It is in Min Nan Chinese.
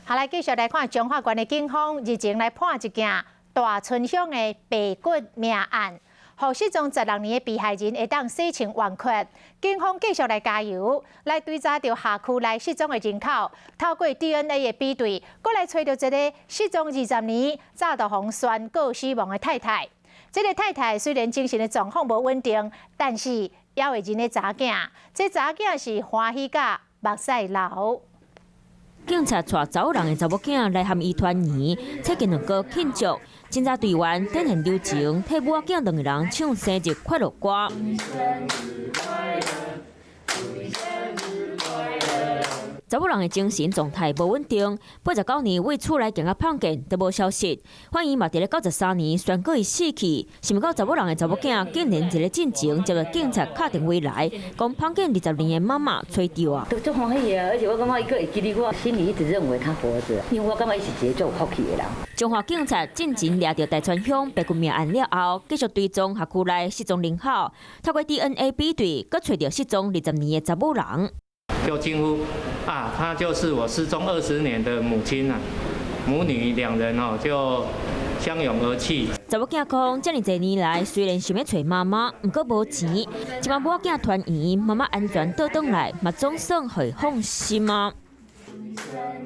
好，來繼續來看彰化縣的警方日前來破一件大村鄉的白骨命案，予失蹤16年的被害人會當洗清冤屈。警方繼續來加油，來追查著轄區內失蹤的人口，透過 DNA 的比對，閣來揣著一个失蹤20年、早就予宣告死亡的太太。這个太太雖然精神的狀況無穩定，但是猶會認得查某囝，這查某囝是歡喜甲目屎流。警察帶走人的查某囝來和伊團圓，切蛋糕慶祝。偵查隊員展現柔情，替母仔囝兩个人唱生日快樂歌。查某人的精神狀態無穩定，89年為厝內行仔碰見都無消息。法院嘛佇咧93年宣告伊死去。想袂到查某人的查某囝竟然佇咧進前接到警察敲電話來，講碰見20年的媽媽揣著啊！都足歡喜啊！而且我感覺伊閣會記得我，心裡一直認為他活著，因為我感覺伊是一个足有福氣的人。彰化警察進前掠著大川鄉白骨命案了後，繼續追蹤轄區內失蹤人口，透過 DNA 比對，閣揣著失蹤20年的查某人。就驚呼啊！她就是我失蹤20年的母親啊！母女兩人哦就相擁而泣。查某囝講，遮爾濟年來，雖然想欲揣媽媽，毋過無錢。這擺母仔囝團圓，媽媽安全倒轉來，嘛總算會放心啊。